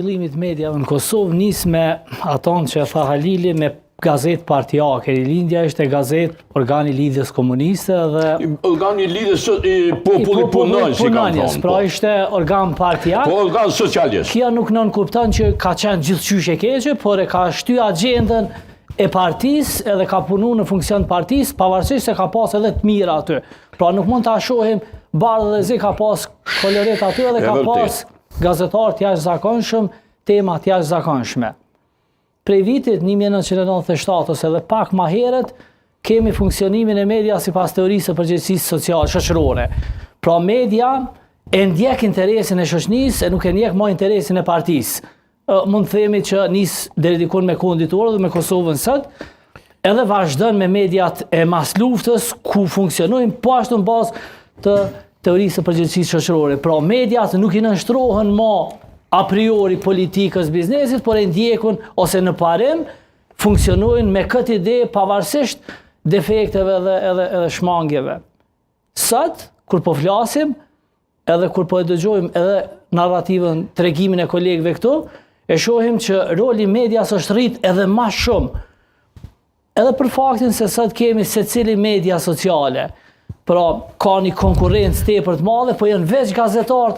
Zhvillimit mediave në Kosovë nis me aton që e tha Halili me gazetë partiake. Rilindja ishte gazetë organ i Lidhjes Komuniste dhe Organ i Lidhjes i popullit punonjës, si kanë thonë. Pra po. Ishte organ partiak. Po organ socialist. Kjo nuk nënkupton që ka qenë gjithqysh e keqe, por e ka shty agjendën e partisë edhe ka punu në funksion të partisë, pavarësisht se ka pas edhe të mira aty. Pra nuk mund ta shohim bardhë dhe zi, ka pas kolorit aty edhe ka pas gazetarë të jashtëzakonshëm, tema të jashtëzakonshme. Prej vitit 1997 ose edhe pak ma herët, kemi funksionimin e media sipas teorisë së përgjegjësisë sociale, shoqërore. Pra media e ndjek interesin e shoqënisë e nuk e ndjek ma interesin e partisë. Mund të themi që nis deri dikun me Kohën Ditore dhe me Kosovën Sot, edhe vazhdon me mediat e masluftës ku funksionojnë po ashtu në bazë të teorisë së përgjegjësisë shoqërore. Pra mediat nuk i nënshtrohen ma a priori politikës biznesit, por e ndjekun ose në parim funksionojnë me këtë ide pavarësisht defekteve dhe edhe edhe shmangjeve. Sot kur po flasim, edhe kur po e dëgjojmë edhe narrativën, tregimin e kolegëve këtu, e shohim që roli i medias është rrit edhe ma shumë. Edhe për faktin se sot kemi secili media sociale, pra ka një konkurrencë tepër të madhe, po janë veç gazetarët.